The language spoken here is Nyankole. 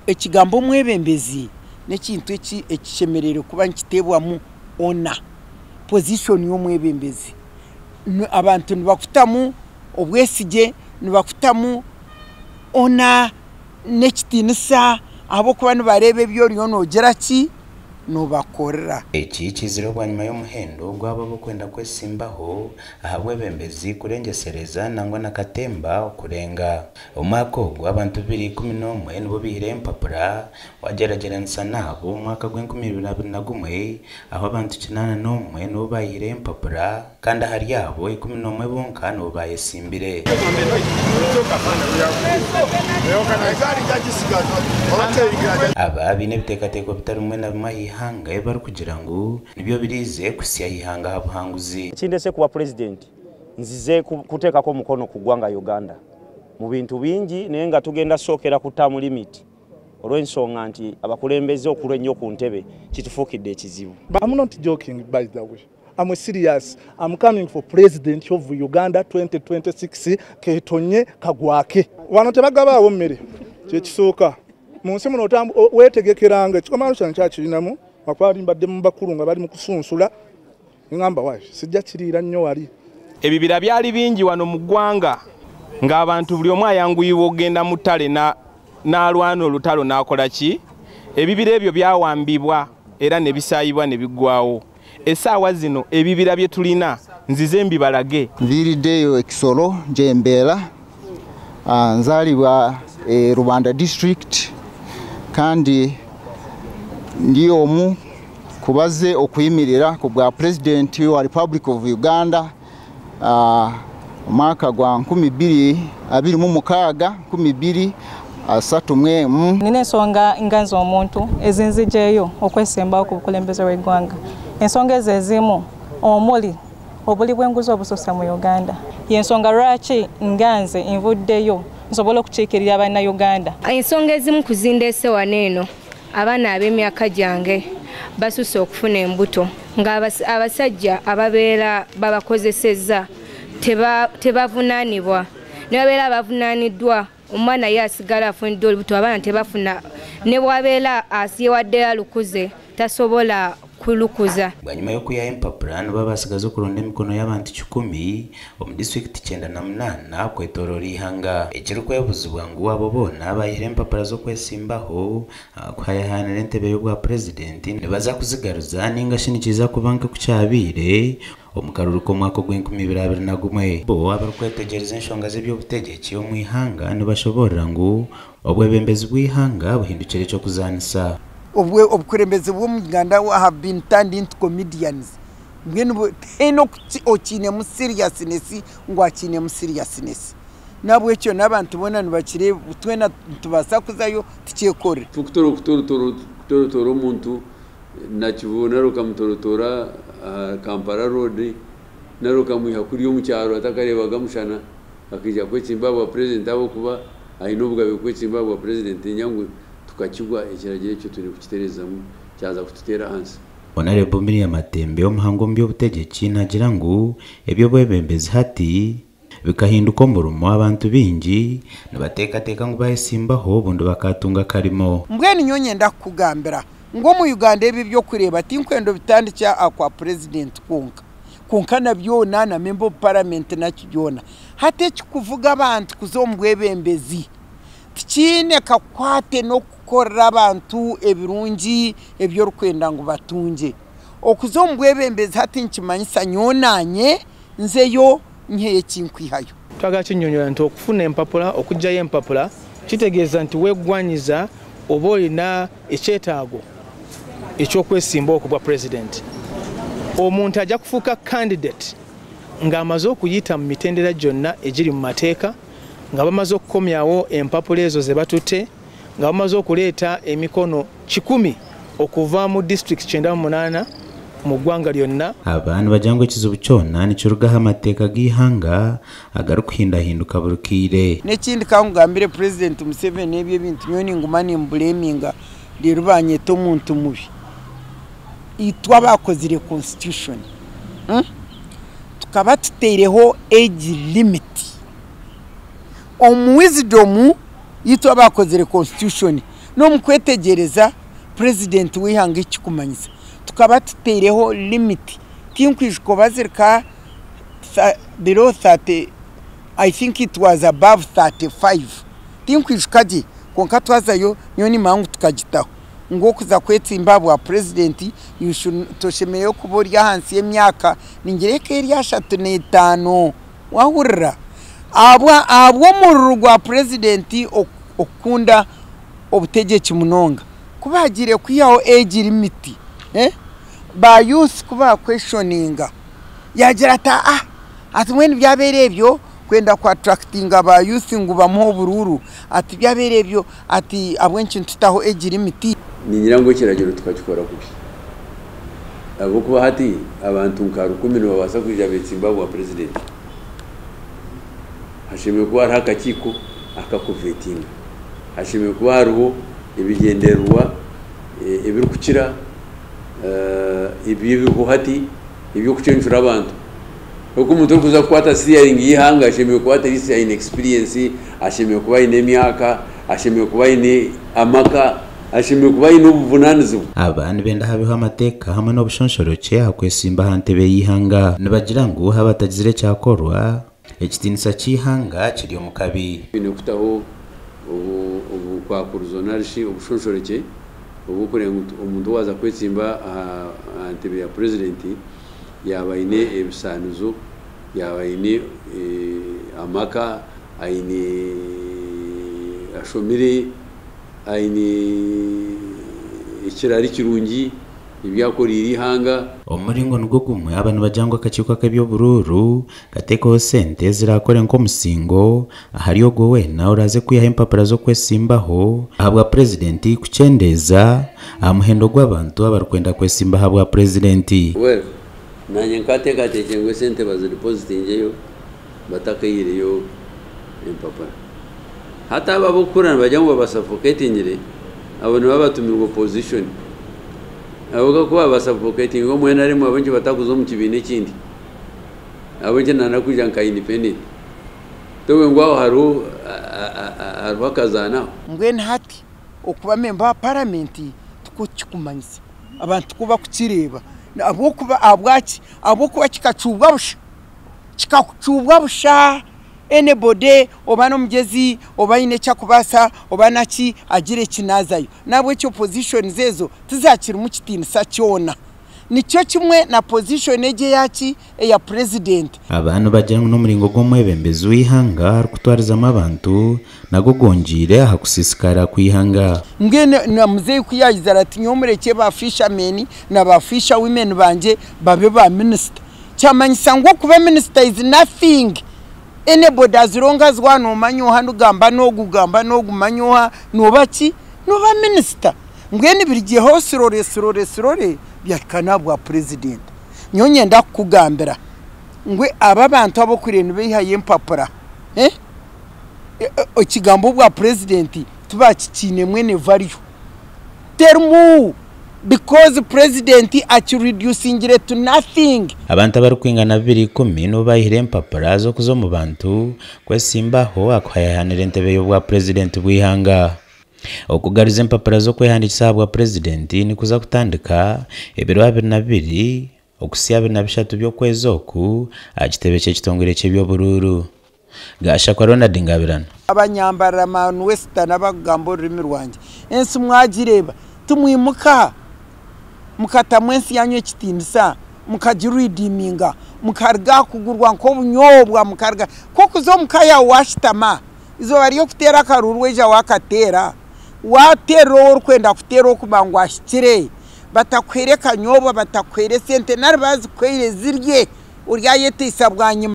Ekigambo omwebembezi n'ekintu eki ekishemereire kuba nikiteebwamu ona position y'omwebembezi. Abantu nibakutamu obwesigye, nibakutamu ona n'ekitiinisa ahabw'okuba nibareeba ebi oriyo noogira ki? Noobakorera. Eki kiizire bwanyima y'omuhendo gw'abo abarikwenda kwesimbaho ahabwebembezi kurengyesereza nangwa na katemba okurenga. Omwaka ogu abantu 211 nibo baihireho empapura wagyeragyeranisa n'abo omu mwaka gw'enkumi ibiri abiri na gumwe ahu abantu 81 nibo baihireho empapura kandi ahari abo 11 bonka nibo bayesimbire. Aba baine ebiteekateeko bitari bimwe na bimwe aha ihanga ebi barikugira ngu nibyo biriize kuhitsya eihanga aha buhanguzi. Ekindetse kuba purezidenti nzize kuteekako omukono ku ggwanga Uganda mu bintu bingi naye nga tugenda sookera ku term limit olw'ensonga nti abakulembeze okulwa ennyo ku ntebe kitufuukidde ekizibu. I'm not joking, by the way. I'm serious. I'm coming for president of Uganda 2026 ketonye kagwake. Wano tebagabaawo mmere kyekisooka mu nsi muno weetegekeranga ekikomando kyange kyakirinamu akwali mbadde mu bakulu nga bali mu kusunsula ngamba wayi sijja kiriira nnyo wali. Ebibira byali bingi wano mu ggwanga ng'abantu buli omu ayanguyibwa okugenda mu ttale n'alwana olutalo n'akola ki. Ebibira ebyo byawambibwa era ne bisaayibwa ne biggwawo. Essaawa zino ebibira bye tulina nzize mbibalage. Nviiriddeyo ekisolo gyembeera, nzaalibwa e Rubanda district kandi ndi omu kubaze okuyimirira ku bwa president wa Republic of Uganda omwaka gwa 2026 2031. Nina ensonga nga nze omuntu ezinzijeeyo okwesimbawo ku bukulembeze bw'eggwanga. Ensonga ezo ezimu omuli obuli bw'enguzi obususse mu Uganda. Y'ensonga lwaki nga nze nvuddeyo nsobole okukiikirira Bannayuganda. Ensonga ezimu kuzindeese wano eno, abaana ab'emyaka gyange basusse okufuna embuto nga abasajja ababeera babakozesezza tebavunaanibwa, ne babeera abavunaaniddwa omwana ye asigala afunidde olubuto, abaana tebafuna, ne bw'abeera asiyewaddeyo alukuze tasobola kulukuza. Bwanyima y'okwihaho empapura nibo basigaza okuronda emikono y'abantu 100 omu disitulikiti 98 kwetooroora eihanga. Ekirikwebuzibwa ngu abo boona baihire empapura z'okwesimbaho kuhayahaanira entebe y'obwa purezidenti nibaza kuzigaruza ninga shi nikiza kuba nk'oku kyabaire omu karuru k'omwaka ogw'enkumi ibiri abiri na gumwe. Bo abarikwetegyereza enshonga z'eby'obutegyeki omu ihanga nibashoboorora ngu obwebembezi bw'eihanga buhindukire eky'okuzaanisa. Obukulembeze bw'omu Uganda have been turned into comedians. Mbwenu tihaine okiinemu seriousness ngu akiinemu seriousness. N'ahabw'ekyo n'abantu boona nibakireeba twena nitubaasa kuzayo tukyekorere. Kutorotora omuntu Nakivubo nari okamutorootora aha Kampala road nari okamwiha kuriya omu kyaro atakareebaga mushana akaija kwetsimba ahabwa purezidenti ahabw'okuba aine obugabe kwetsimba ahabwa purezidenti niinyija ngu tukakigwa ekiragiro ekyo twine kukitereezamu kyaza kututeera ahansi. Honarebo Miria Matembe omuhangu omu by'obutegyeki naagira ngu eby'obwebembezi hati bikahinduka omurimo abantu baingi nibateekateeka ngu bayesimbaho obundi bakaatunga akarimo. Mbwenu nyowe nyenda kukugambira ngu omu Uganda ebi eby'okureeba tinkwenda obitandikye aha kwa purezidenti kwonka, kwonka na byona na memba ofu paramenti naki byona. Hati ekikuvuga abantu kuza omu bwebembezi tikiine kakwate n'okukorera abantu ebirungi ebi orikwenda ngu batungye. Okuza omu bwebembezi hati nikimanyisa nyowe naanye nzeyo nyiheyo eki nkwihayo. Twagala kinyonyola nti okufuna empapula, okuggyayo empapula kitegeeza nti weggwanyiza oba olina ekyetaago eky'okwesimbawo ku bwa pulezidenti. Omuntu ajja kufuuka candidate ng'amaze okuyita mu mitendera gyonna egiri mu mateeka, nga bamaze okukomyawo empapula ezo ze batutte, nga bamaze okuleeta emikono 100 okuva mu disitulikiti 98 mu ggwanga lyonna. Aba nibagira ngu ekizibu kyona nikiruga aha mateeka g'eihanga agarikuhindahinduka buri kaire. N'ekindi ka nkugambire Purezidenti Museveni ebyo ebintu nyowe ninguma nimbureeminga reero banyeta omuntu mubi. Itwe abaakozire constitution tukaba tutaireho age limit. Omu wisdom itwe abaakozire constitution N'omukwetegyereza purezidenti w'eihanga ekikumanyisa tukaba tuteireho limit tinkwijuka oba zirika below 30, I think it was above 35, tinkwijuka gye, kwonka twazayo nyowe nimanya ngu tukagitaho ngu okuza kwetsimba bwa purezidenti toshemereire kuba ori ahansi y'emyaka ningira eka eri 35. Wahurira ahabw'omururu gwa purezidenti okukunda obutegyeki munonga kubagiire kwihaho age limit, ba youth kuba questioninga yagira ati ati mbwenu byabeire ebyo kwenda ku attractinga ba youth ngu bamuhe oburuuru, ati byabeire ebyo ati abwenki ntutaho age limit. Ningira ngu ekiragiro tukakikora kubi, ahabw'okuba hati abantu nka 1000 nibabaasa kwija betsimba bwa purezidenti. Hashemereire kuba hariho akakiiko akakuvetinga, hashemereire kuba hariho ebigyendererwa ebirikukira ebiriho hati ebyokucencura abantu. Oku omuntu orikuza kukwata steering y'eihanga ashemereire kuba at least aine experience, ashemereire kuba aine emyaka, ashemereire kuba aine amaka, ashemereire kuba aine obuvunanizibwa. Aba nibenda habeho amateeka hamwe n'obushonshorokye aha kwesimba aha ntebe y'eihanga. Nibagira ngu abatagizire ekyakorwa ekitiinisa ky'eihanga kiri omu kabi. Twine kutaho obukwakurizo narishi obushonshorokye obw'okureba ngu omuntu owaaza kwetsimba aha ntebe ya purezidenti yaba aine ebisaanizo, yaba aine amaka, aine ashomire, aine ekirari kirungi ebyakoreire eihanga. Omuringo nigwo gumwe aba nibagira ngu akakiiko ak'eby'oburuuru kateekaho sente zirakore nk'omusingo ahari ogwo weena oraze kwihaho empapura z'okwesimbaho ahabwa purezidenti kukyendeeza aha muhendo gw'abantu abarikwenda kwesimba ahabwa purezidenti. Well, nanye nkateekateekire ngu esente bazidepositingeyo batakaihireyo empapura. Hati abo ab'okukura nibagira ngu babasuffocatingire, abo nibo batumirwe opposition. Abo kuba babasuffocatinga omu NRM abo batakuza omu kibiina ekindi. Abo nana kwija nka independent. Towe ngu aho hariho akazaana. Mbwenu hati okuba member wa paramenti tukukikumanyisa abantu kuba kukireeba ahabw'okuba ahabwaki ahabw'okuba kikacuubwa busha, kikacuubwa busha, anybody oba n'omugyezi oba aine ekyakubaasa oba naki agire ekinaazayo. Nahabwekyo positions ezo tizakirimu kitiinisa kyona. Nikyo kimwe na position egi eyaki eya president. Abantu bagira ngu n'omuringo gw'omwebembezi w'eihanga arikutwarizamu abantu nagwo gwongiire aha kusiisikara kw'eihanga. Mbwenu na muzeeyi ku yaayizire ati nyowe mureke ba fishermen na ba fisher women bangye babe ba minisita, kyamanyisa ngu okuba minisita is nothing. Anybody as long as wanomanya oha nugamba n'ogu gamba n'ogu manya oha noba ki noba minisita. Mbwenu birigiyeho slowly slowly slowly byahika n'ahabwa president. Nyowe nyenda kukugambira ngu aba abantu ab'okureba nibeihayo empapura, ekigambo obwa president tibakikiine mwene value terimu, because president akireducingire to nothing. Abantu abarikwingana 210 nibo bayihire empapura z'okuza omu bantu kwesimbaho akuhayahanira entebe y'obwa purezidenti bw'eihanga. Okugaruza empapura z'okwehandiikisa ahabwa purezidenti nikuza kutandika ebiro 22 okusya 23 by'okwezi oku aha kitebe ky'ekitongore ky'eby'oburuuru. Gashakwa Ronald Ngabirano. Abanyambarira Manu Western abakugamba orurimi rwangye, ensi mwagireeba timwimuka mukatamu ensi yanyu ekitiinisa, mukagiredeeminga, mukaruga kugurwa nk'obunyobwa, mukaruga kokuza omuka yawe washitama izooba ry'okuteera akaruuru waija wakateera, wateerera ou orikwenda kuteera okuba ngu ahikire, batakuheire kanyobwa, batakuheire sente nari bazikuheire zirye, oryayeteisa bwanyima.